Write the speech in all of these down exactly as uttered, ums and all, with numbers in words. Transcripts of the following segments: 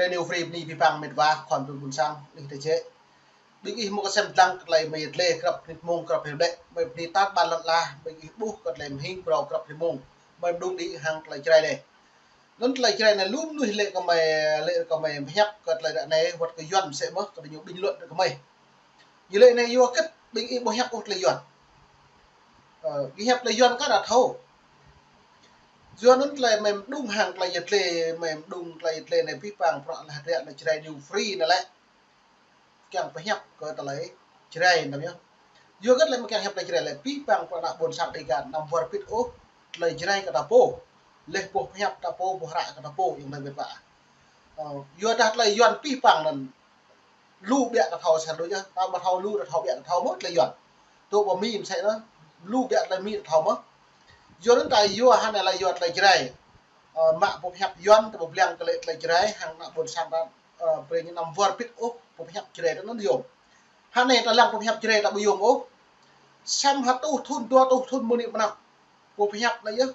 New Free bơni abih bang met wa khua pơpŭ ƀôn sang, nih tơ jĕ. Ƀing ih mơ̆ng kơsem dlăng kơ tơlơi mơi yet lĕ krăp hnit mông krăp hrơi lĕ, mơi bơni tat ƀan lŏn ala, ƀing ih ƀuh kơ tơlơi mơhing brâo krăp hnit mông, mơi mơđung đĭ hăng tơlơi Jrai anai. Anŭn tơlơi Jrai anai lu mơnuih lĕ kơ mơi, lĕ kơ mơi pơhiăp kơ tơlơi ră anai, wơ̆t kơ Yuan mơsĕ mơ̆, kơ ñu ƀing luă kơ mơi. Ñu lĕ anai yua hơget ƀing ih ƀu hiăp ôh tơlơi Yuan. Ơ, ƀing hiăp tơlơi Yuan kah đa thâo. Yuan anŭn tơlơi mơi mơđung hăng tơlơi yet lĕ, mơi mơđung tơlơi yet lĕ anai abih bang prăk lah ră anai Jrai New Free anai lĕ kiăng pơhiăp kơ tơlơi Jrai anŭn yơh. Yua hơget lĕ mơi kiăng hiăp tơlơi Jrai lĕ abih bang prăk ană ƀôn sang Dega anăm wơr bĭt ôh tơlơi Jrai kơ ta pô. Leh boh pơhiăp ta pô, boh hră kơ ta pô, yơh tơlơi met wa. Ơ, yua dah tơlơi Yuan abih bang anŭn lu biă ta thâo sa đôč yơh, ta ƀu thâo lu ta thâo biă ta thâo mơ̆ tơlơi Yuan. Tơ̆ ƀu Mi mơsĕ anŭn, lu biă tơlơi Mi ta thâo mơ̆. Yua anŭn ta yua hơnai lĕ yua tơlơi Jrai. Ơ, mă boh pơhiăp Yuan ta ƀu ƀlăng kơ lĕ tơlơi Jrai, hăng ană ƀôn sang ta, ơ, brơi ñu anăm wơr bĭt ôh boh pơhiăp Jrai ta anŭn yôm. Hơnai ta lăng boh pơhiăp Jrai ta ƀu yôm ôh. Sem hơtuh thŭn, dua tuh thŭn mơ̆ng anai mơ̆n. Boh pơhiăp anai yơh.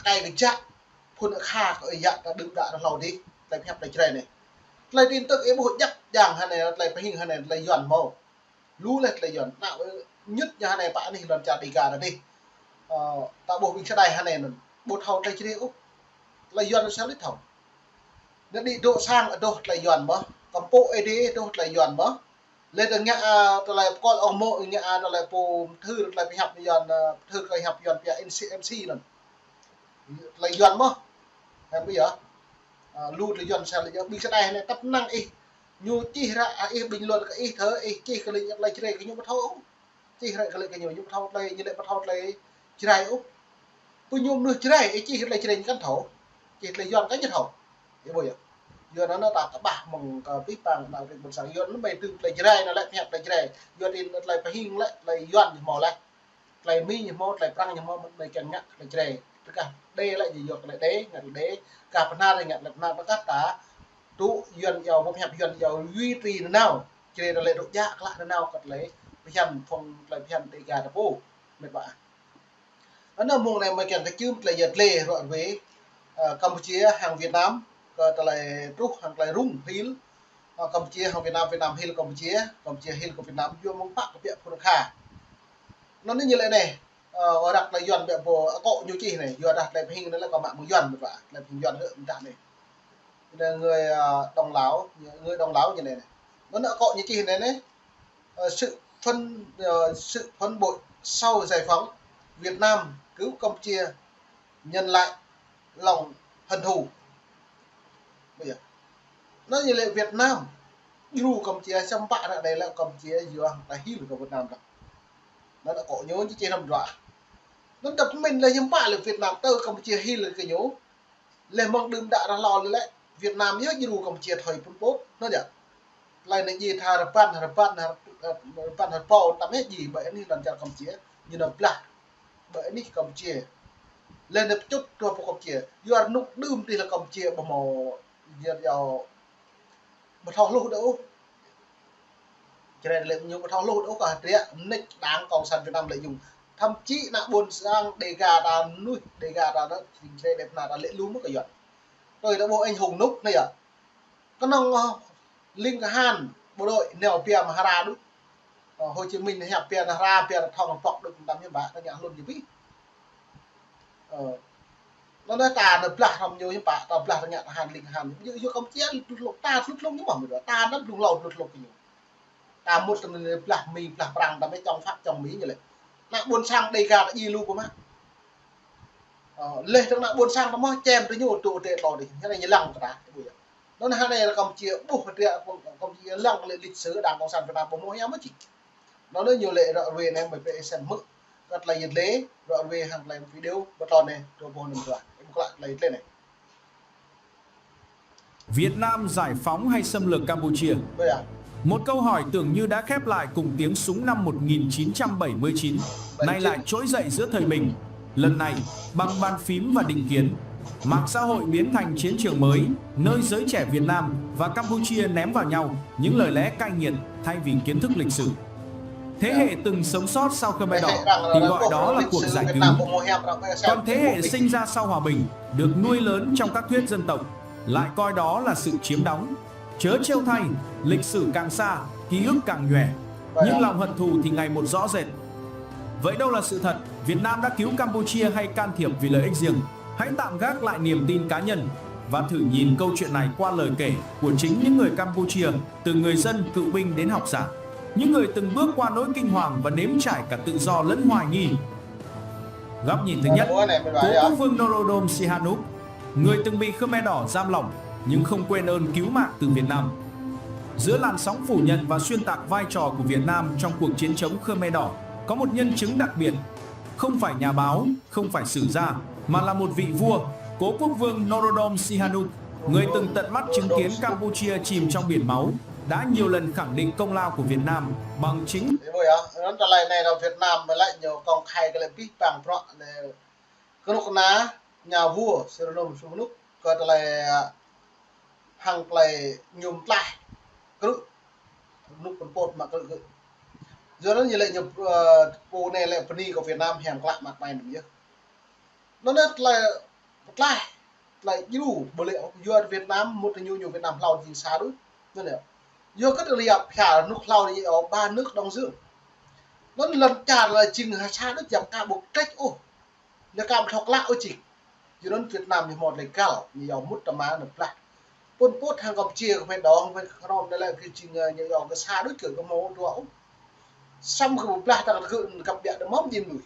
Tơkai kơjăp, phŭn akha kơ ơi yă ta đưm đă ta hlâo adih, tơlơi pơhiăp tơlơi Jrai anai. Tơlơi tin tức ih ƀuh djăp djang hơnai, tơlơi pơhing hơnai, tơlơi Yuan hmâo. Lu leh tơlơi Yuan. Ană, ơ, ñŭt ñu hơnai pă anih lŏn čar Dega ta adih. Ơ, ta ƀuh ƀing sa đai hơnai anŭn ƀu thâo tơlơi Jrai ôh. Tơlơi Yuan sa lĕ thâo. Anai đĭ dŏ sang adoh tơlơi Yuan mơ̆. Kăm pô ê đê adoh tơlơi Yuan mơ̆. Leh dơ̆ng ngă, a, tơlơi pơkŏl ong mơ̆, ngă, a, tơlơi pô mơthưr tơlơi pơhiăp Yuan, a, mơthưr tơlơi hiăp Yuan pia MC, MC anŭn. Tơlơi Yuan mơ̆. Hăng ƀu yơh. A, lu tơlơi Yuan sa lĕ yơh, ƀing sa đai anai tăp năng ih. Ñu čih ră, a, ih bình luận kơ ih thơ, ih čih kơ lĕ tơlơi Jrai kơ ñu ƀu thâo. Čih ră kơ lĕ kơ ñu, ñu ƀu thâo tơlơi, ñu lĕ ƀu thâo tơlơi Jrai ôh. Pơ ñu mơnuih Jrai, ih čih tơlơi Jrai ñu kăn thâo. Čih tơlơi Yuan kăn ñu thâo. Ih ƀuh yơh. Yuan anŭn ta kơƀah mơ̆ng kơ abih bang ană ƀôn sang. Yuan anŭn mơi tŭ tơlơi Jrai anŭn lĕ pơhiăp tơlơi Jrai. Yuan anŭn tơlơi pơhing lĕ, tơlơi Yuan ñu hmâo lĕ. Tơlơi Mi ñu hmâo, tơlơi Prăng ñu hmâo, mơ̆n mơi kiăng ngă tơlơi Jrai. Tơkah đe lĕ ñu yua tơlơi đe, ngă tơlơi đe. Kah Bahnar ngă tơlơi Bahnar, tơkah ta tŭ Yuan iâu, boh pơhiăp Yuan iâu duy trì nanao. Jrai ta lĕ dŏ djă klă nanao kơ tơlơi pơhiăp phung tơlơi pơhiăp Dega ta pô. Met wa. Anŭn mơ̆ng anai mơi kiăng kơčưm tơlơi yet lĕ ră ruai, ơ, Campuchia hăng Việt Nam, kơ tơlơi truh hăng tơlơi rŭng hil, ơ, Campuchia hăng Việt Nam, Việt Nam hil Campuchia, Campuchia hil kơ Việt Nam, yua mơ̆ng pă kơ biă phŭn akha. Anŭn anai ñu lĕ anai, ơ, ơ răk tơlơi Yuan biă pô, akŏ ñu čih anai, yua dah tơlơi pơhing anai lĕ kơ mă mơ̆ng Yuan, met wa, tơlơi pơhing Yuan hơ mơdah anai. Anai người, ơ, Đồng Lào, người Đồng Lào ñu anai anai. Anŭn akŏ ñu čih anai anai. Ơ, sự phấn, ơ, sự phấn bội sau giải phóng, Việt Nam cứu Campuchia nhận lại lòng hận thù. Ƀu yơh. Anŭn ñu lĕ Việt Nam djru Campuchia, samơ̆ ră anai lĕ Campuchia yua ta hil kơ Việt Nam đah. Anŭn akŏ ñu čih čih năm dua. Anŭn ta pơmĭn lĕ samơ̆ lĕ Việt Nam tơ Campuchia hil kơ ñu. Leh mơ̆ng đưm đă ră hlâo lĕ, Việt Nam yơh djru Campuchia thâo Pol Pot, anŭn yơh. Tơlơi anai djai tha rơbăn, rơbăn, rơbăn rơbâo tơm yơh djai ƀơi anih lŏn čar Campuchia, ñu nao blah ƀơi anih Campuchia. Leh anai pơčŭt truh pơ Campuchia, yua rơnŭk đưm tih lĕ Campuchia ƀu hmâo, yua, yua ƀu thâo hluh đôč ôh. Jrai lĕ ñu ƀu thâo hluh đôč kơ hơdră mơneč Đảng Cộng sản Việt Nam lợi dụng. Thậm chí ană ƀôn sang Dega ta, mơnuih Dega ta anŭn, jing Jrai đe pơna ta lĕ lu mơ̆ kơ Yuan. Tui ta ƀuh anh hùng Núp anai yơh. Kơnơ̆ng, ơ, Ling Khan, bộ đội nao pia mơhra đôč. Ơ, Hồ Chí Minh hiăp pia mơhra, pia thong pŏk đôč, tơm hiư̆m pă, ta ngă hlŭn ñu abih. Ơ. Anŭn anai ta nao blah hrŏm ñu hiư̆m pă, ta blah ta ngă tơhan Ling Khan. Yua, yua Campuchia lu tơlŭk, ta lu tơlŭk ñu mơ̆, ta anăm blung hlâo lu tơlŭk kơ ñu. Ta mŭt tơ anai blah Mi, blah Prăng, ta mơ̆ čŏng Pháp, čŏng Mi ñu lĕ. Ană ƀôn sang Dega ta djai lu pơmă. Ơ, leh tơ ană ƀôn sang ta mơ̆ čem tơ ñu tŭ tê tlo dih. Hơnai ñu lăng kơ ta, ƀu yơh. Anŭn hơnai lĕ Campuchia ƀuh hơdră, Campuchia lăng lĕ lịch sử Đảng Cộng sản Việt Nam ƀu hmâo hiam mơ̆ čih. Anŭn anai ñu lĕ ră ruai anai mơi brơi ih sem hmư̆ kơ tơlơi yet lĕ, ră ruai hăng tơlơi video pơtlon anai, dua boh năm dua. Ih ƀuh klă tơlơi yet lĕ anai. Việt Nam giải phóng hay xâm lược Campuchia? Ƀu yơh. Một câu hỏi tưởng như đã khép lại cùng tiếng súng năm một nghìn chín trăm bảy mươi chín, nay lại trỗi dậy giữa thời bình. Lần này, bằng bàn phím và định kiến, mạng xã hội biến thành chiến trường mới, nơi giới trẻ Việt Nam và Campuchia ném vào nhau những lời lẽ cay nghiệt thay vì kiến thức lịch sử. Thế hệ từng sống sót sau Khmer Đỏ thì gọi đó là cuộc giải cứu. Còn thế hệ sinh ra sau hòa bình, được nuôi lớn trong các thuyết dân tộc, lại coi đó là sự chiếm đóng. Chớ trêu thay, lịch sử càng xa, ký ức càng nhòe, nhưng lòng hận thù thì ngày một rõ rệt. Vậy đâu là sự thật? Việt Nam đã cứu Campuchia hay can thiệp vì lợi ích riêng? Hãy tạm gác lại niềm tin cá nhân và thử nhìn câu chuyện này qua lời kể của chính những người Campuchia, từ người dân, cựu binh đến học giả, những người từng bước qua nỗi kinh hoàng và nếm trải cả tự do lẫn hoài nghi. Góc nhìn thứ nhất, cố quốc vương Norodom Sihanouk, người từng bị Khmer Đỏ giam lỏng nhưng không quên ơn cứu mạng từ Việt Nam. Giữa làn sóng phủ nhận và xuyên tạc vai trò của Việt Nam trong cuộc chiến chống Khmer Đỏ, có một nhân chứng đặc biệt, không phải nhà báo, không phải sử gia, mà là một vị vua, cố quốc vương Norodom Sihanouk, người từng tận mắt chứng kiến Campuchia chìm trong biển máu, đã nhiều lần khẳng định công lao của Việt Nam bằng chính. Ih ƀuh yơh, anŭn tơlơi anai lĕ Việt Nam mơ̆ lĕ ñu kông khai kơ lĕ pih pang prŏ anai. Kơnuk kơna nhà vua Sihanouk, Sihanouk kơ tơlơi, ă, hăng tơlơi ñu pơtlaih krư̆, Sihanouk Pol Pot mă krư̆. Yua anŭn ñu lĕ ñu, ơ, pô anai lĕ bơni kơ Việt Nam hiam klă mă kơmai anŭn yơh. Anŭn lĕ tơlơi pơtlaih, tơlơi djru ƀu lĕ ôh, yua Việt Nam mŭt ñu, ñu Việt Nam hlâo jing sa đôč. Anŭn yơh. Yua kơ tơlơi yap phia Sihanouk hlâo ñu yơh ba nước Đông Dương. Anŭn lŏn čar lĕ jing sa đôč, yap ka ƀu klĕč ôh. Ñu ka ƀu thâo klă ôh čih. Yua anŭn Việt Nam ñu hmâo tơlơi găl, ñu yua mŭt tơma anŭn blah. Pol Pot hăng Campuchia kơ phe đŏng, phe Khmer Đỏ anai lĕ kơ jing, ơ, ñu yua kơ sa đôč kơ, kơ hmâo dua ôh. Samơ̆ kơ blah tang kơ gơ̆ kăp biă đơmam jing mơnuih.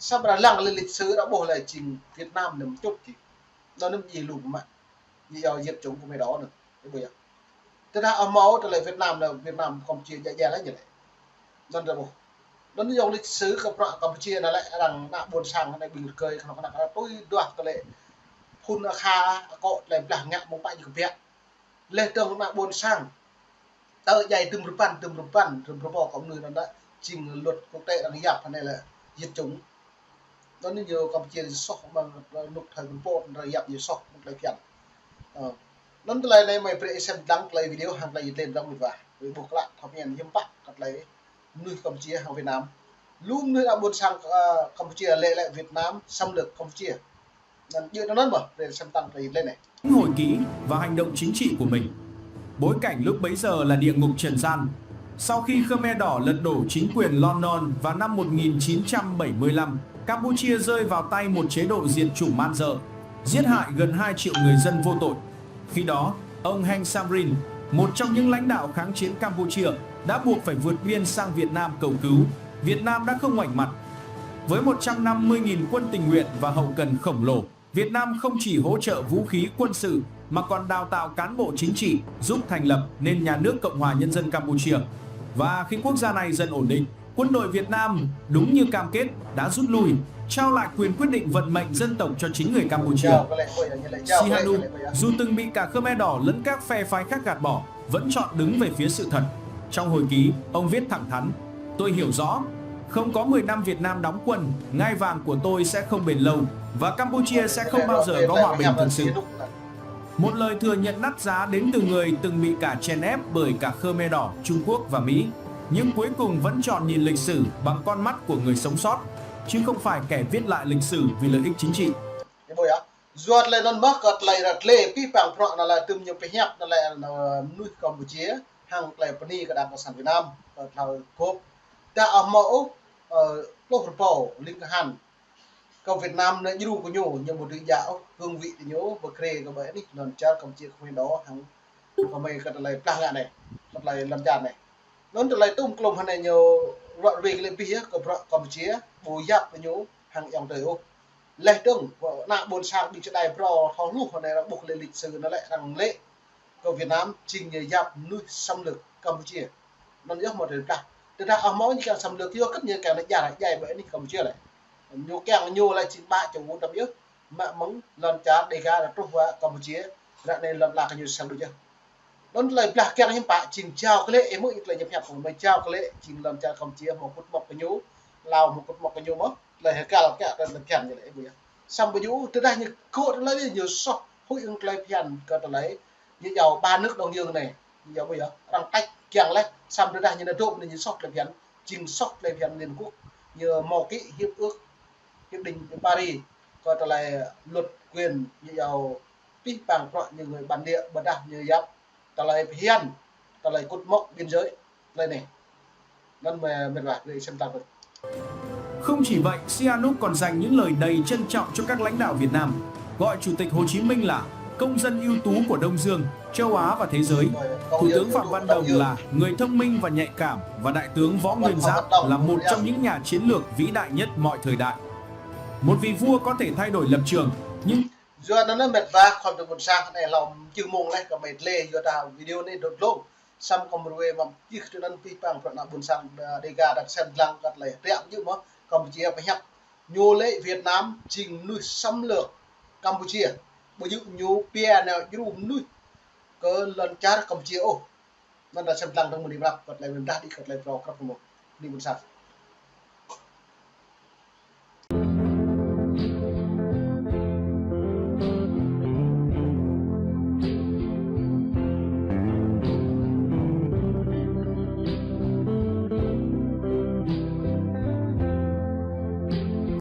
Samơ̆ ră lăng lĕ lịch sử ră ƀuh lĕ jing Việt Nam anŭn čŭt jing. Anŭn anŭn jing lu mă. Ñu yua diệt chủng kơ phe đŏng anŭn. Ih ƀuh yơh. Tơdah ăh hmâo tơlơi Việt Nam anŭn, Việt Nam Campuchia djai djai laih ñu lĕ. Anŭn ră ƀuh. Anŭn yơh lịch sử kơ prăk Campuchia anŭn lĕ arăng ană ƀôn sang anai ƀing rơgơi kơnuk kơna arăng tui duah tơlơi phŭn akha akŏ tơlơi blah ngă mơ̆ng pă ñu kơ biă. Laih dơ̆ng ană ƀôn sang tơ djai tơm rơpăn, tơm rơpăn, tơm rơpăn kơ mơnuih anŭn lĕ jing luật quốc tế arăng yap anai lĕ diệt chủng. Anŭn ñu Campuchia ñu soh mơ̆ng anŭn thời Pol Pot arăng yap ñu soh mơ̆ng tơlơi phiăn. Ơ. Anŭn tơlơi anai mơi brơi ih sem dlăng tơlơi video hăng tơlơi ih tlen dlăng mơ̆n wa. Ih ƀuh klă thâo mơ̆n hiư̆m pă kơ tơlơi mơnuih Campuchia hăng Việt Nam. Lu mơnuih ană ƀôn sang, ơ, Campuchia lĕ lĕ Việt Nam xâm lược Campuchia. Anŭn djơ̆ anŭn mơ̆n, brơi sem dlăng tơlơi ih tlen anai. Hồi ký và hành động chính trị của mình. Bối cảnh lúc bấy giờ là địa ngục trần gian. Sau khi Khmer Đỏ lật đổ chính quyền Lon Non vào năm một nghìn chín trăm bảy mươi lăm, Campuchia rơi vào tay một chế độ diệt chủng man dợ, giết hại gần hai triệu người dân vô tội. Khi đó, ông Heng Samrin, một trong những lãnh đạo kháng chiến Campuchia, đã buộc phải vượt biên sang Việt Nam cầu cứu. Việt Nam đã không ngoảnh mặt. Với một trăm năm mươi nghìn quân tình nguyện và hậu cần khổng lồ, Việt Nam không chỉ hỗ trợ vũ khí quân sự mà còn đào tạo cán bộ chính trị, giúp thành lập nên nhà nước Cộng hòa Nhân dân Campuchia. Và khi quốc gia này dần ổn định, quân đội Việt Nam đúng như cam kết đã rút lui, trao lại quyền quyết định vận mệnh dân tộc cho chính người Campuchia. Sihanouk, dù từng bị cả Khmer Đỏ lẫn các phe phái khác gạt bỏ, vẫn chọn đứng về phía sự thật. Trong hồi ký, ông viết thẳng thắn: "Tôi hiểu rõ, không có mười năm Việt Nam đóng quân, ngai vàng của tôi sẽ không bền lâu và Campuchia sẽ không bao giờ có hòa bình thực sự." Một lời thừa nhận đắt giá đến từ người từng bị cả chèn ép bởi cả Khmer Đỏ, Trung Quốc và Mỹ, nhưng cuối cùng vẫn chọn nhìn lịch sử bằng con mắt của người sống sót, chứ không phải kẻ viết lại lịch sử vì lợi ích chính trị. Ih ƀuh yơh. Yua tơlơi anŭn mơ̆n kơ tơlơi ră lĕ pih pang prăk anŭn lĕ tơm ñu pơhiăp anŭn lĕ, ơ, mơnuih Campuchia hăng tơlơi bơni kơ Đảng Cộng sản Việt Nam, kơ tơlơi gŏp. Tơdah ăh hmâo ôh, ơ, pluh rơbâo ling kahan kơ Việt Nam anai djru kơ ñu, ñu ƀu dưi djă ôh cương vị kơ ñu, ƀu krê kơ ƀơi anih lŏn čar Campuchia kơ phe đŏng hăng kơ mơi kơ tơlơi blah ngă anai, kơ tơlơi lŏn čar anai. Anŭn tơlơi tŭm klŏm hơnai ñu ră ruai kơ lĕ pih yơh kơ prăk Campuchia, ƀu yap kơ ñu hăng ayŏng adơi ôh. Laih dơ̆ng, ană ƀôn sang ƀing čơđai phrâo thâo hluh hơnai arăng ƀuh lĕ lịch sử anŭn lĕ arăng lĕ kơ Việt Nam jing ñu yap mơnuih xâm lược Campuchia. Anŭn yơh mơ̆ tơlơi blah. Tơdah ăh hmâo ñu kiăng xâm lược yơh kơ̆t ñu kiăng anai djar djai ƀơi anih Campuchia lĕ. Ñu kiăng ñu lĕ jing ƀă čô wơ̆t tăm yơh. Mă mơ̆ng lŏn čar Đêga truh wa Campuchia, ră anai lŏn ala kơ ñu sang đôč yơh. Anŭn tơlơi blah kiăng hiư̆m pă jing jao kơ lĕ, ih mơ̆ tơlơi ñu pơhiăp mơi jao kơ lĕ jing lŏn čar Campuchia hmâo kŭt mŏk kơ ñu, Lao hmâo kŭt mŏk kơ ñu mơ̆, tơlơi hơkăl kiăng kơ tơlơi phiăn ñu lĕ ih ƀuh yơh. Samơ̆ ƀu djơ̆ tơdah ñu kơ tơlơi ñu soh huĭ hăng tơlơi phiăn kơ tơlơi ñu yua ba nước Đông Dương anai. Ñu yua ƀuh yơh, arăng tač kiăng laih, samơ̆ tơdah ñu nao dŏ anai ñu soh tơlơi phiăn, jing soh tơlơi phiăn Liên Quốc, ñu hmâo ký hiệp ước, hiệp định Paris, kơ tơlơi luật quyền ñu yua pih pang prăk ñu người bản địa, ƀơdah ñu yap tơlơi phiăn, tơlơi cột mốc biên giới, tơlơi anai. Anŭn mĕt wa, brơi sem tang. Không chỉ vậy, Sihanouk còn dành những lời đầy trân trọng cho các lãnh đạo Việt Nam, gọi Chủ tịch Hồ Chí Minh là công dân ưu tú của Đông Dương, châu Á và thế giới. Thủ tướng Phạm Văn Đồng là người thông minh và nhạy cảm, và Đại tướng Võ Nguyên Giáp là một trong những nhà chiến lược vĩ đại nhất mọi thời đại. Một vị vua có thể thay đổi lập trường, nhưng Yua anŭn mĕt wa khŏm tơ ƀôn sang anai hlâo mơčih mông laih kơ mĕt lĕ, yua ta video anai dŏ dlông. Samơ̆ kơ mơruê mă čih tui anŭn pih pang prăk ană ƀôn sang Đêga đang sem lăng kơ tơlơi hơdră ñu mơ̆ Campuchia pơhiăp. Ñu lĕ Việt Nam jing mơnuih xâm lược Campuchia. Ƀu djơ̆ ñu pia nao djru mơnuih kơ lŏn čar Campuchia ôh. Anŭn ta sem lăng dơ̆ng mơ̆ng anai prăk kơ tơlơi mơdah đĭ kơ tơlơi prŏ krăp mơ̆. Anai ƀôn sang.